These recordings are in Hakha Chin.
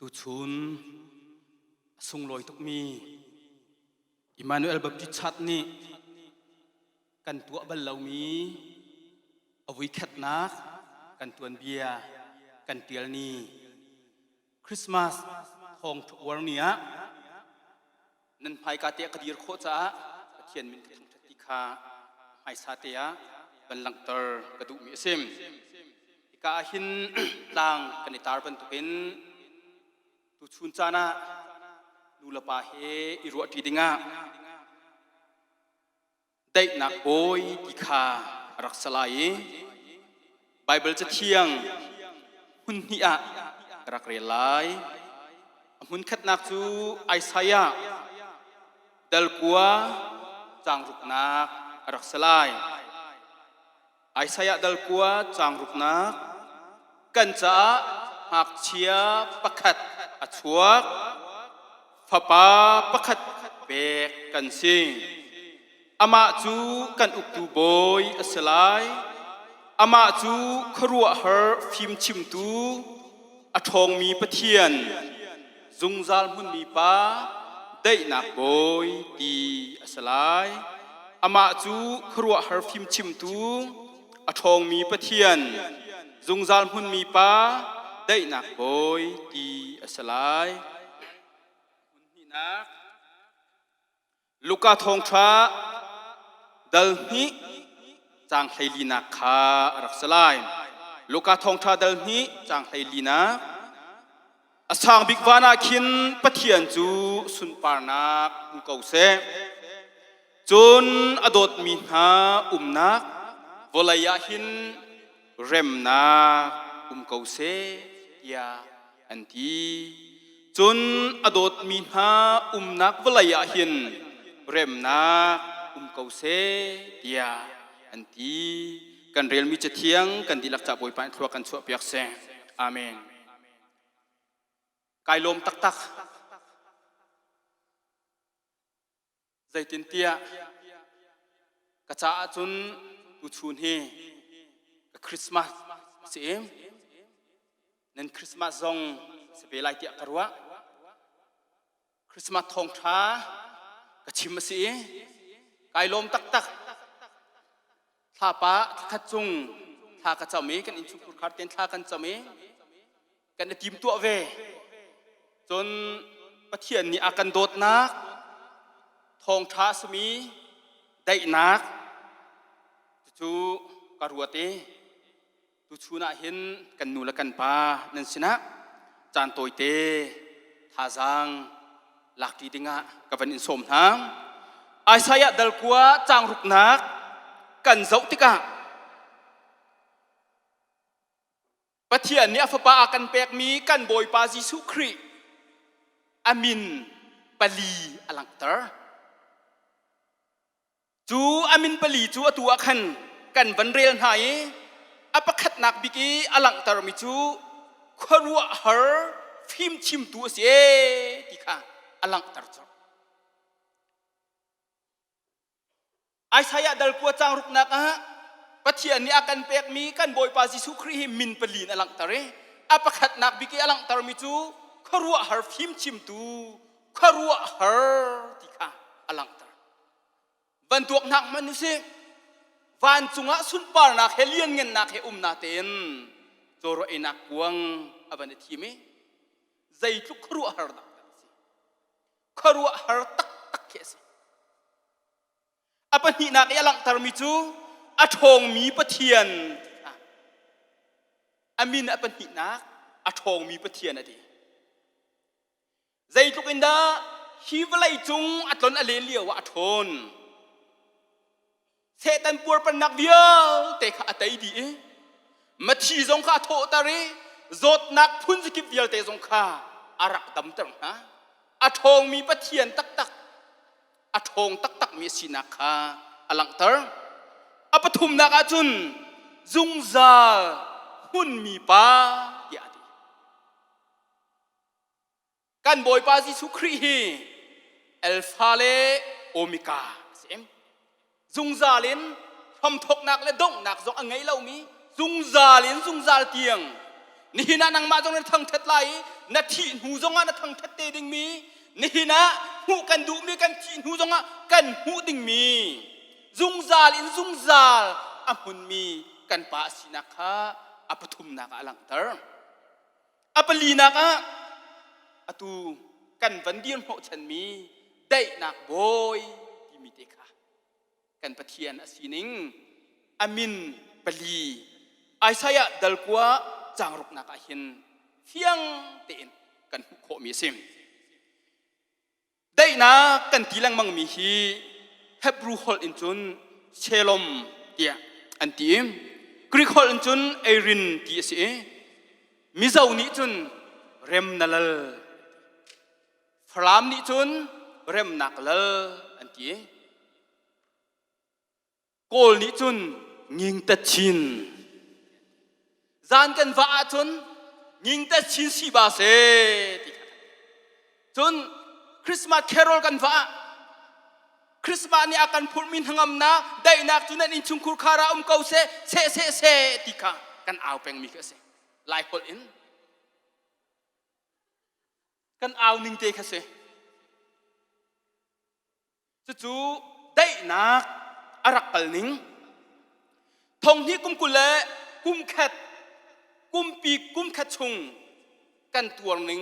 Tuchun a sunglawi tukmi Emmanuel Baptist Church nih kan tuah bal lomi a vuikhatnak kan tuanbia kan tial ni Christmas thawngtha uar ni ah nan hmaika te ka dir khawh caah Pathian min ka thangṭhat ti kha hmaisa te ah van langhter ka duhmi a si. Hika ah hin tlang kan i tar bantukin tuchun caan ah nu le pa he i ruahṭi dingah daihnak bawi ti kha a rak si lai i Baibal Cathiang hmun hnih ah ka rak rel lai. A hmun khatnak cu Isaiah dal kua caang ruknak a rak si lai. Isaiah dal kua caang ruknak kan caah ngakchia pakhat a chuak, fapa pakhat pek kan si. Amah cu kan uktu bawi a si lai. Amah cu khuaruahhar fimchimtu, a ṭhawngmi Pathian, zungzal hmunmi Pa, daihnak bawi ti a si lai. Amah cu khuaruahhar fimchimtu, a ṭhawngmi Pathian, zungzal hmunmi Pa, daihnak bawi ti a si lai. Hmunhnihnak Luka thawngṭha dal hnih caang hleilinak kha a rak si lai. Luka thawngṭha dal hnih caang hleilinak. A sang bik van ah khin Pathian cu sunparnak hmu ko seh. Cun a dawtmi hna umnak vawlei ah hin remnak um ko seh tiah an ti. Cun a dawtmi hna umnak vawlei ah hin remnak um ko seh tiah an ti. Kan relmi cathiang kan dihlak ca Bawipa nih thlua kan chuahpiak seh. Amen. Kai lawm taktak. Zeitintiah ka caah cun tuchun hi ka Christmas a si i nan Christmas zong si ve lai tiah ka ruah. Christmas thawngṭha ka chim a si i kai lawm taktak. Thlapa thlakhat cung thla ka cam i kan innchungkhur khar tein thla kan cam i kan i timtuah ve. Cun Pathian nih a kan dawtnak, thawngṭha a simi daihnak cucu ka ruat i tuchun ah hin kan nu le kan pa nan sinah caan tawite thazaang lakṭi dingah ka van in sawm hna. Isaiah dal kua caang ruknak kan zoh tikah Pathian nih a Fapa a kan pekmi kan Bawipa Jesuh Khrih a min pali a langhter. Cu a min pali cu atu ah khan kan van rel hna i a pakhatnak bik i a langhtermi cu khuaruahhar fimchimtu a si ee ti kha a langhter colh. Isaiah dal kua caang ruknak ah Pathian nih a kan pekmi kan Bawipa Jesuh Khrih hi min pali in a langhter i a pakhatnak bik i a langhtermi cu khuaruahhar fimchimtu khuaruahhar ti kha a langhter. Van tuak hna hmanh usih vancung ah sunparnak he lianngannak he um natein cawraw einak kuang a van i thim i zeitluk khuaruahhar dah a si. Khuaruahhar taktak khi a si. A pahnihnak i a langhtermi cu a ṭhawngmi Pathian a min a pahnihnak a ṭhawngmi Pathian a ti. Zeitluk in dah hi vawlei cung a tlon a len lio ah a ṭhawn. Satan puarpannak vialte kha a tei dih i mathi zong kha a thawhter i zawtnak phun zakip vialte zong kha a rak damter hna. A ṭhawngmi Pathian taktak a ṭhawng taktakmi a sinak kha a langhter. A pathumnak ah cun zungzal hmunmi pa tiah a ti. Kan Bawipa Jesuh Khrih hi Alpha le Omega a si. Zungzal in hramthawknak le donghnak zong a ngei lomi zungzal in zungzal tiang. Nihin ah nangmah zong na thangṭhat lai i na thih hnu zongah na thangṭhat te dingmi, nihin ah hmuh kan duhmi kan thih hnu zongah kan hmuh dingmi, zungzal in zungzal a hmunmi kan Pa a sinak kha a pathumnak ah a langhter. A palinak ah atu kan van dir hnawhchanmi daihnak bawi timi te kha kan Pathian a sining a min pali Isaiah dal kua caang ruknak ah hin fiang tein kan hmuh khawhmi a si. Daihnak kan ti lengmangmi hi Hebrew holh in cun Shalom tiah an ti. Greek holh in cun Eirin ti a si i Mizo nih cun rem na lal Falam nih cun remnak lal an ti. Kawl nih cun ngingtatchin. Zan kan va ahcun ngingtatchin si ba se ti kha. Cun Christmas carol kan va ah Christmas nih a kan phurhmi hnangamnak daihnak cu nan innchungkhur khar ah um ko seh seh seh seh ti kha kan au pengmi kha a si. Lai holh in kan au ning te kha si. Cucu daihnak a rak kal ning. Thong hnih kum 20 le kum khat kumpi kum khat chung kan tuar ning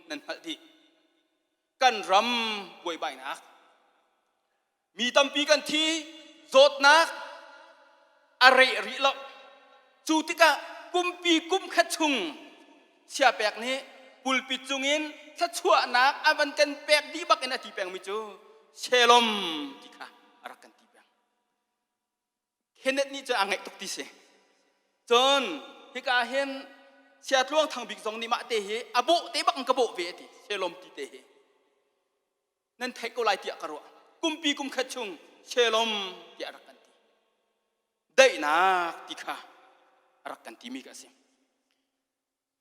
nan hngalh dih. Kan ram buaibainak mi tampi kan thi zawtnak a reh rih lo. Cu tikah kumpi kum khat chung Siapek nih pulpit cungin thluachuahnak a van kan pek dih bak in a ti pengmi cu Shalom ti kha a rak kan ti peng. Kenneth nih cun a ngaih tuk ti si. Cun hika hin Sia Tluang Thang Bik zong nih mah te hi a bawh te bak in ka bawh ve a ti Shalom ti te hi. Nan theih ko lai tiah ka ruah. Kumpi kum khat chung Shalom tiah a rak kan ti. Daihnak ti kha a rak kan timi ka si.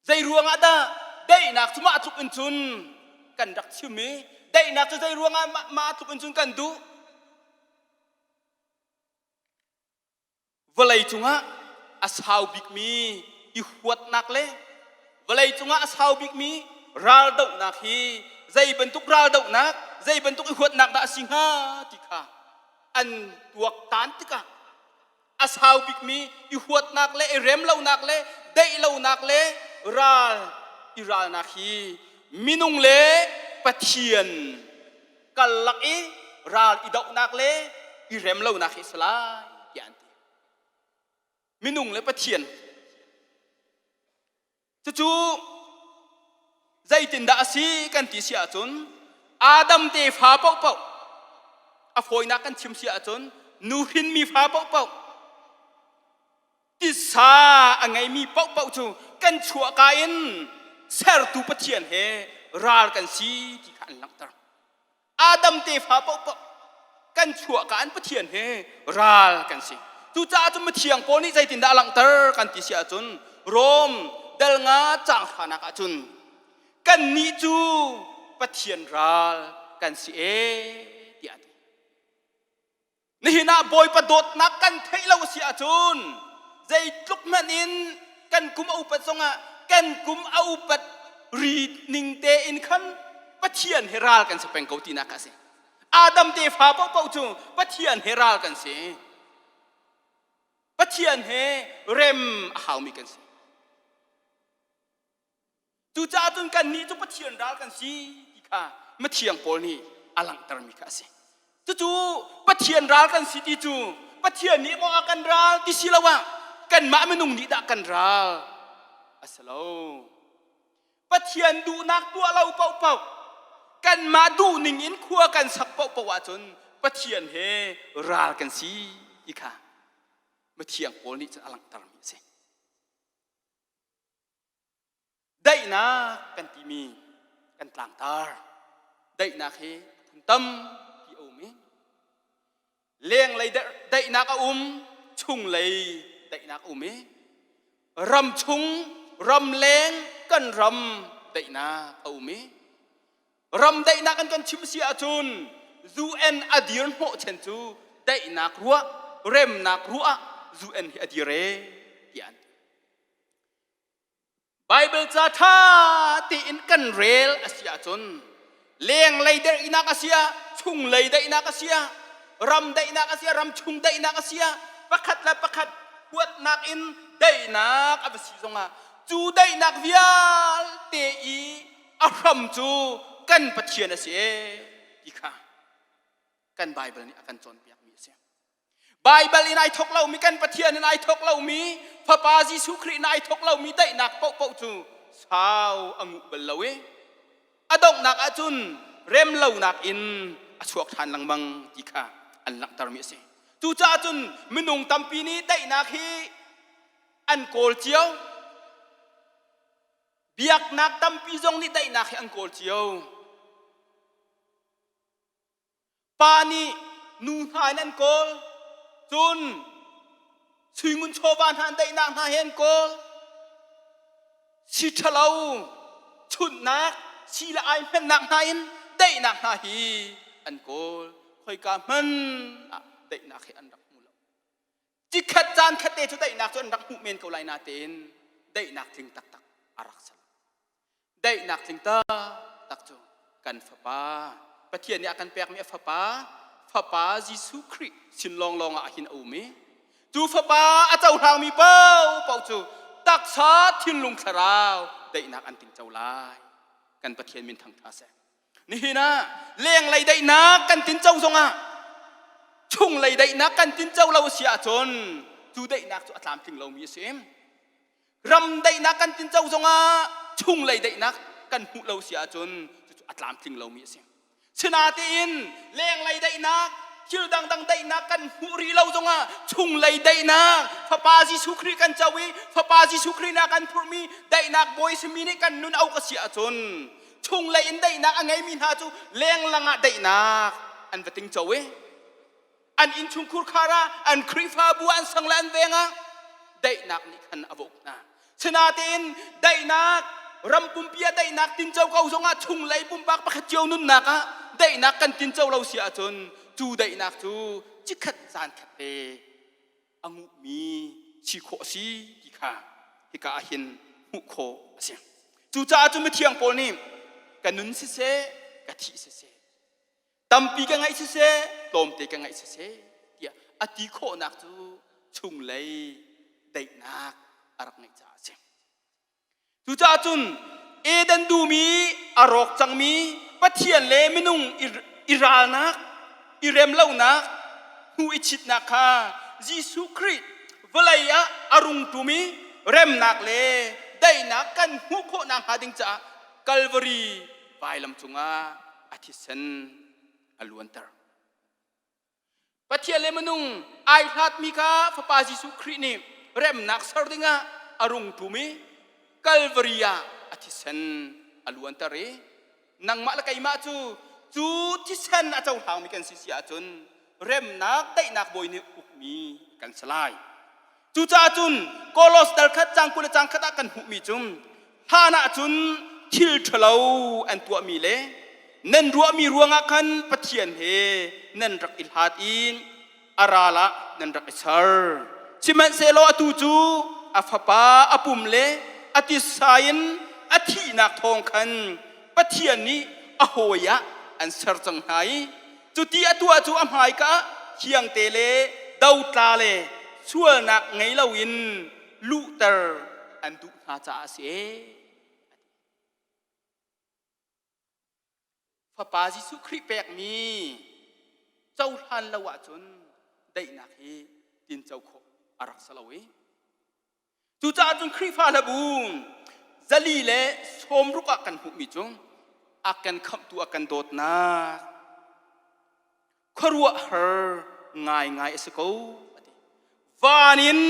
Zei ruangah dah daihnak cu mah tluk in cun kan rak chim i daihnak cu zei ruangah mah tluk in cun kan duh? Vawlei cungah a sau bikmi i huatnak le vawlei cungah a sau bikmi raldohnak hi zei bantuk raldohnak, zei bantuk i huatnak dah a si hnga ti kha an tuaktan tikah a sau bikmi i huatnak le i remlonak le daihlonak le ral i ralnak hi minung le Pathian karlak i ral i dohnak le i remlonak hi a si lai tiah an ti. Minung le Pathian Cucu zeitindah a si kan ti si ahcun Adam tefa paohpaoh a fawinak kan chim si ahcun nu hrinmi fa paohpaoh titsa a ngeimi paohpaoh cu kan chuahka in sertu Pathian he ral kan si ti kha an langhter. Adam tefa paohpaoh kan chuahka an Pathian he ral kan si. Cucaah cun mithiang Paul nih zeitindah a langhter kan ti si ahcun Rom dal nga caang hranak ahcun kannih cu Pathian ral kan si ee tiah a ti. Nihin ah Bawipa dawtnak kan theih lo a si ahcun zeitluk hmanh in kan kum a upat zongah kan kum a upat ri ning tein khan Pathian he ral kan si peng ko tinak kha a si. Adam tefa paohpaoh cu Pathian he ral kan si. Pathian he rem a haumi kan si. Cucaah cun kannih cu Pathian ral kan si ti kha mithiang Paul nih a langhtermi kha a si. Cucu Pathian ral kan si ti cu Pathian nih maw a kan ral ti si lo ah kanmah minung nih dah kan ral a si lo. Pathian duhnak tuah lo paohpaoh kanmah duhning in khua kan sak paohpaoh ahcun Pathian he ral kan si ti kha mithiang Paul nih cun a langhtermi a si. Daihnak kan timi kan tlangtar. Daihnak hi phun tampi a um i lenglei daihnak a um, chunglei daihnak a um i ram chung, ramleng kan ram daihnak a um i ram daihnak an kan chim si ahcun UN a dir hnawh chen cu daihnak ruah, remnak ruah ah UN hi a dir e tiah an ti. Baibal ca ṭha tein kan rel a si ahcun lenglei daihnak a si ah chunglei daihnak a si ah ram daihnak a si ah ram chung daihnak a si ah pakhat le pakhat huatnak in daihnak a va si zongah cu daihnak vialte i a hram cu kan Pathian a si ti kha kan Baibal nih a kan cawnpiakmi a si. Baibal in ai thok lomi kan Pathian in ai thok lomi Fapa Jesuh Khrih in ai thok lomi daihnak paohpaoh cu sau a nguh bal lo i a donghnak ahcun remlonak in a chuak ṭhan lengmang ti kha an langhtermi a si. Cucaah cun minung tampi nih daihnak hi an kawl cio. Biaknak tampi zong nih daihnak hi an kawl cio. Pa nih nu hna in an kawl, cun suingun chawva hna an daihnak hna he an kawl. Si ṭhalo chunhnak, si le ai hmennak hna in daihnak hna hi an kawl. Khoika hmanh ah daihnak hi an rak hmu lo. Cikhat caan khat te cu daihnak cu an rak hmuh men ko lai natein daihnak tling taktak a rak si lo. Daihnak tling taktak cu kan Fapa, Pathian nih a kan pekmi a Fapa, Fapa Jesuh Khrih sin lawnglawng ah hin a um i cu Fapa a cohlangmi paohpaoh cu taksa thinlung thlarau daihnak an tingco lai. Kan Pathian min thangṭha seh. Nihin ah lenglei daihnak kan tinco zongah chunglei daihnak kan tinco lo a si ahcun cu daihnak cu a tlamtling lomi a si. Ram daihnak kan tinco zongah chunglei daihnak kan hmuh lo si ahcun cucu a tlamtling lomi a si. Sinatein lenglei daihnak thil dangdang daihnak kan hmuh rih lo zongah chunglei daihnak Fapa Jesuh Khrih kan co i Fapa Jesuh Khrih nih a kan phurhmi daihnak bawi simi nih kan nun auk a si ahcun chunglei in daihnak a ngeimi hna cu lenglang ah daihnak an va tingco i an innchungkhur khar ah an Khrihfabu ah an sang le an veng ah daihnak nih khan a va uk hna. Sinatein daihnak ram pumpi ah daihnak tinco ko zongah chunglei pumpak pakhat cio nunnak ah daihnak kan tinco lo si ahcun cu daihnak cu cikhat caan khat te a nguhmi si khawh a si ti kha hika ah hin hmuh khawh a si. Cucaah cun mithiang Paul nih ka nun siseh, ka thih siseh, tampi ka ngaih siseh, tlawmte ka ngaih siseh tiah a ti khawhnak cu chunglei daihnak a rak ngeih caah a si. Cucaah cun Eden dum i a rawk cangmi Pathian le minung i ralnak, i remlonak, hnu i chitnak kha Jesuh Khrih vawlei ah a rung ṭum i remnak le daihnak kan hmuh khawh nakhnga ding caah Kalvari vailam cungah a thisen a luanter. Pathian le minung ai hlatmi kha Fapa Jesuh Khrih nih remnak ser dingah a rung ṭum i Kalvari ah a thisen a luanter i nangmah le keimah cu cu thisen a cohlangmi kan si si ahcun remnak daihnak bawi nih ukmi kan si lai. Cucaah cun Kolos dal khat cang 20 le cang khat ah kan hmuhmi cu hlan ah cun thil ṭhalo an tuahmi le nan ruahmi ruangah khan Pathian he nan rak i hlat i a ral ah nan rak i ser. Sihmanhsehlaw atu cu a fapa a pum le a titsa in a thihnak thawng khan Pathian nih a hawi ah an ser cang hna i Cuti a tuah cu a hmaika ah thiangte le dotla le sualnak ngei loin luhter an duh hna caah a si. Fapa Jesuh Khrih pekmi cohlan lo ahcun daihnak hi tinco khawh a rak si lo i Cucaah cun Khrihfa hlabu 460 ah kan hmuhmi cu a kan khamhtu a kan dawtnak khuaruahhar ngaingai a si ko a ti. Van in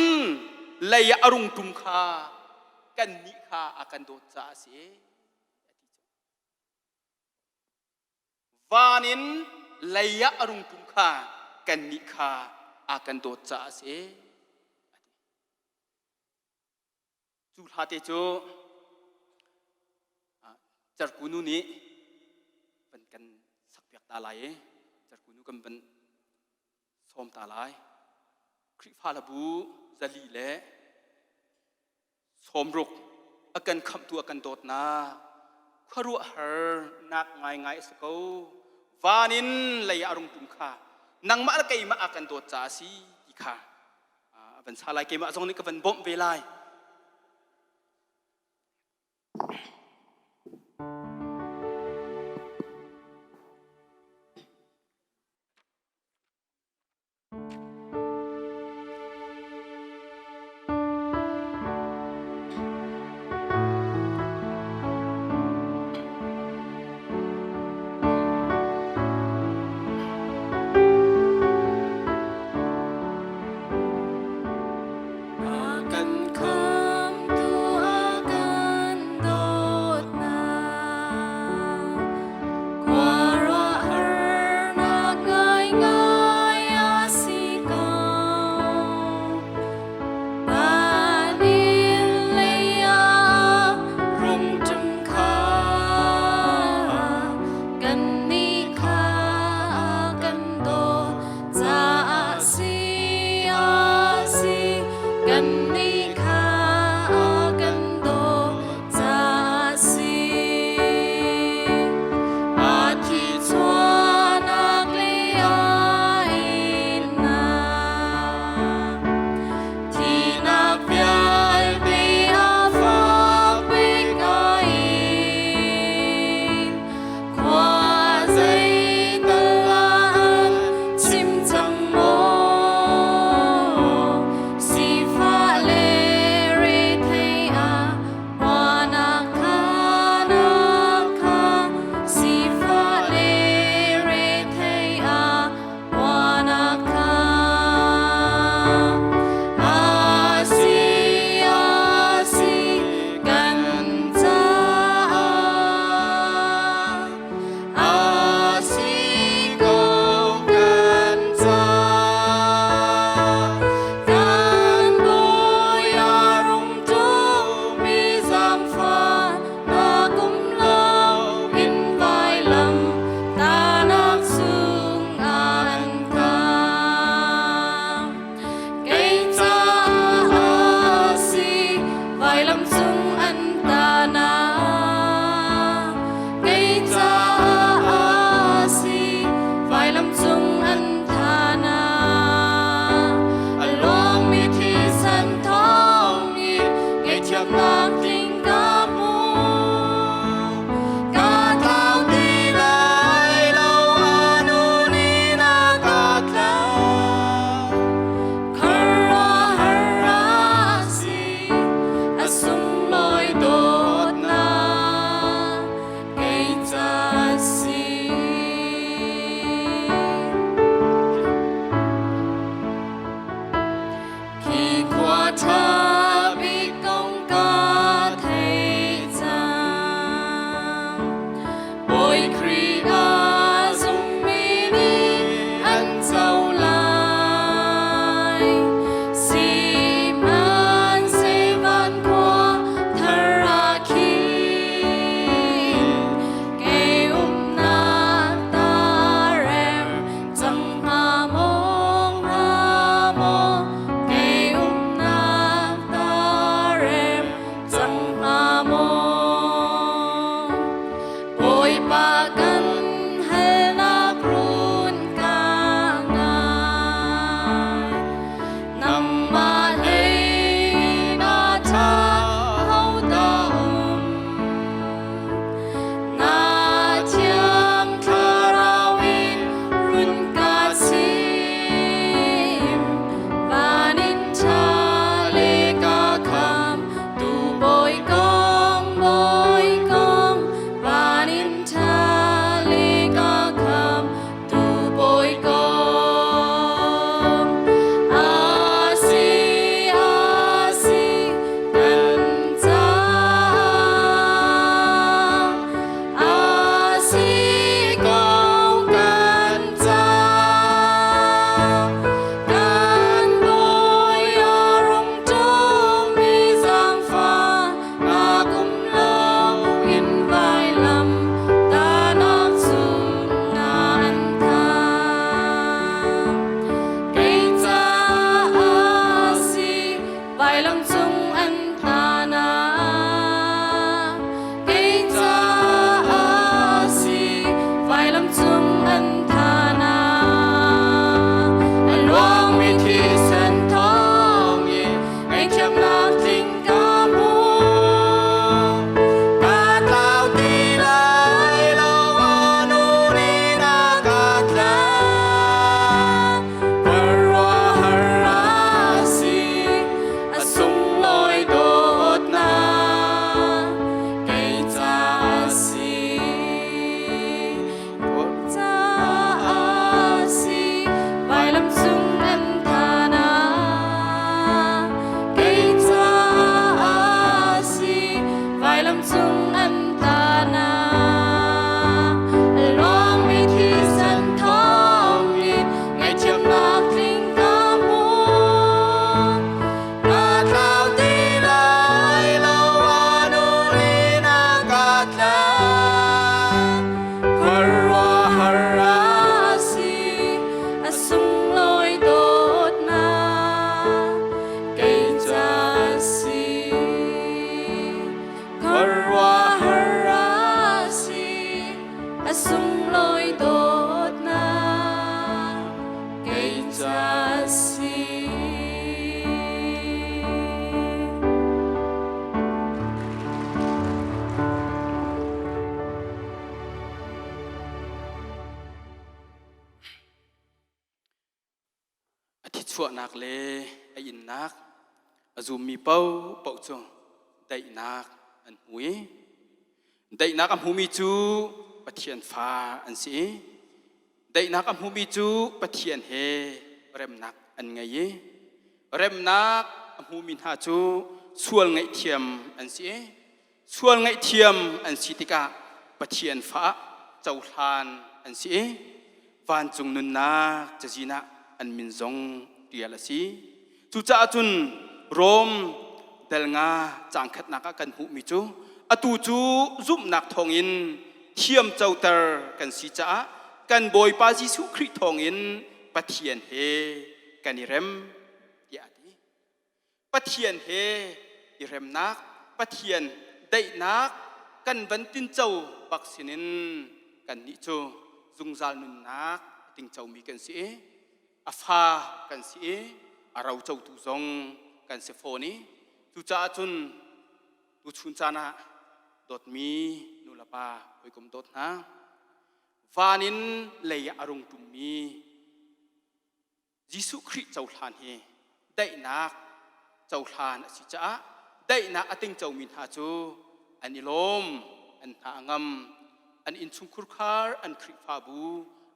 lei ah a rung ṭum kha kannih kha a kan dawt caah a si. Van in lei ah a rung ṭum kha kannih kha a kan dawt caah a si. Cu hla te cu Cerku nu nih van kan sakpiak ta lai i Cerku nu kan van sawm ta lai. Khrihfa hlabu 460 a. A kan khamhtu a kan dawtnak khuaruahharnak ngaingai a si ko. Van in lei ah a rung tum kha nangmah le keimah a kan dawt caah a si ti kha a van sa lai. Keimah zong nih ka van bawmh ve lai. Kan khamhtu. Chuahnak le a innak a zummi paohpaoh cu daihnak an hmu i daihnak a hmumi cu Pathian fa an si i daihnak a hmumi cu Pathian he remnak an ngei i remnak a hmumi hna cu sual ngaihthiam an si i sual ngaihthiam an si tikah Pathian fa ah cohlan an si i vancung nunnak cazin ah an min zong ṭial a si. Cucaah cun Rom dal nga caang khatnak ah kan hmuhmi cu atu cu zumhnak thawngin thiamcoter kan si caah kan Bawipa Jesuh Khrih thawngin Pathian he kan i rem tiah a ti. Pathian he i remnak, Pathian daihnak kan van tinco bak sinin kannih cu zungzal nunnak a tingcomi kan si i a fa kan si i a rocotu zong kan si fawn i cucaah cun tuchun caan ah dawtmi nulepa hawikom dawt hna van in lei ah a rung ṭummi Jesuh Khrih cohlan hi daihnak cohlan a si caah daihnak a tingcomi hna cu an i lawm, an hna a ngam, an innchungkhur khar, an Khrihfabu,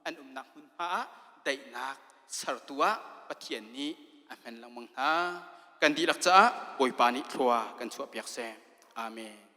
an umnak hmunhma ah daihnak sertu ah Pathian nih a hman lengmang hna. Kan dihlak caah Bawipa nih thlua kan chuahpiak seh. Amen.